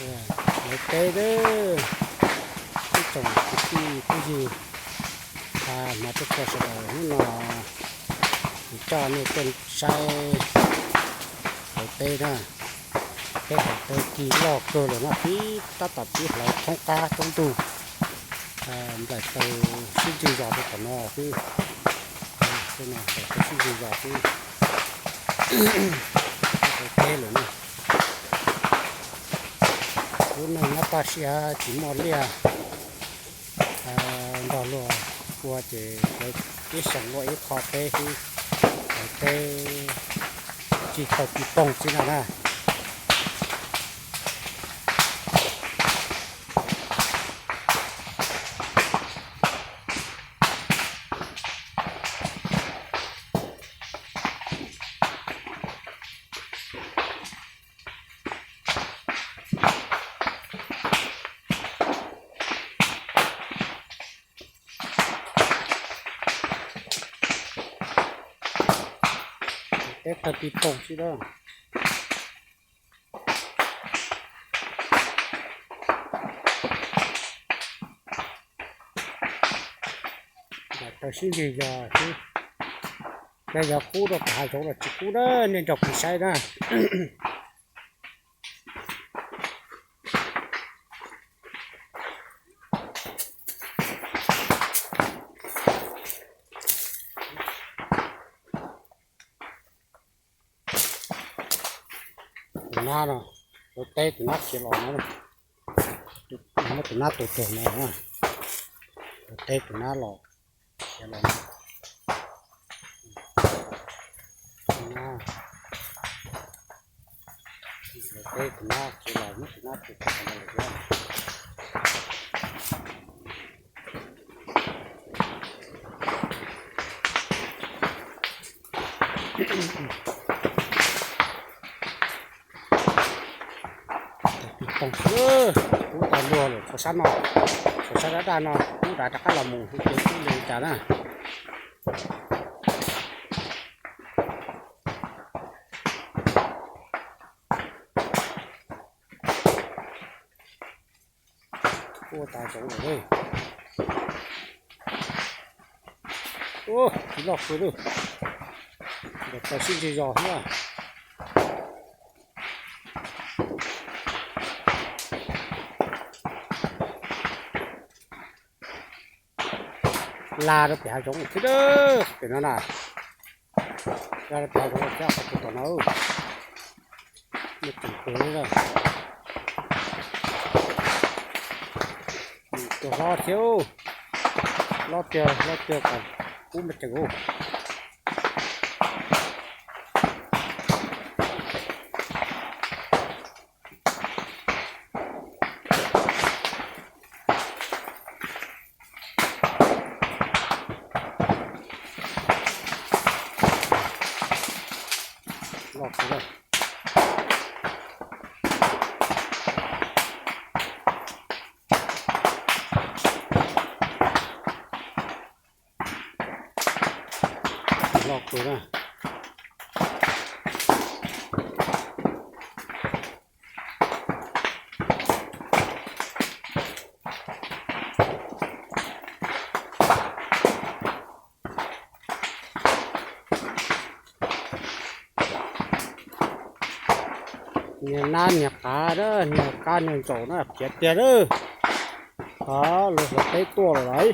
Lawv teb, ib tsoom kwv tij phooj ywg, hmov tshua sawv daws, hnub no kuv coj nej tuaj saib lawv teb na. Teb hauv taw kis loj kawg lawm no, pib tab tom pib hlawv thoob qab thoob ntug, nplaim taws sib ntsig zos rau tom no xwb. Nplaim taws sib ntsig zos xwb, teb lawm na. Lub neej nyob toj siab tsis muaj liaj, nrog luag ua ces lawv ib xyoos luaj ib qho teb xwb, lawv teb tsis tau pis poog xwb no na. Teb tag pis poog xwb na. Nplaim taws sib ntsig zos xwb. Yog kub rau tom hav zoov los tsis kub na, nej nrog kuv saib na. Tus nab no, lawv teb tus nab khiav los no, muab tus nab tua tuag no, lawv teb tus nab los khiav los no. Lawv teb tus nab khiav los muab tus nab tua tuag no lawm thiab. Kub tag luag lawm, txog sab no, txog sab dab daj no kub dav rov qab los mus, hu ces kub li cas na. Ua tas zoov lawm. Ua, tsis loj kawg li. Nplaim taws sib ntsig zos thiab. La rau pem hav zoov thiab, pem no na. La rau pem hav zoov thiab, qhov tom no. Muaj ceem kawg li. Tus hlob thiab, hlob tiag hlob tiag kom kub muaj ceem ub. Loj kawg. Loj kawg na. Niag nab niag qav, niag kab niag ntsaum na khiav tiag lawm. Lawv hlawv teb tuaj lawm lauj.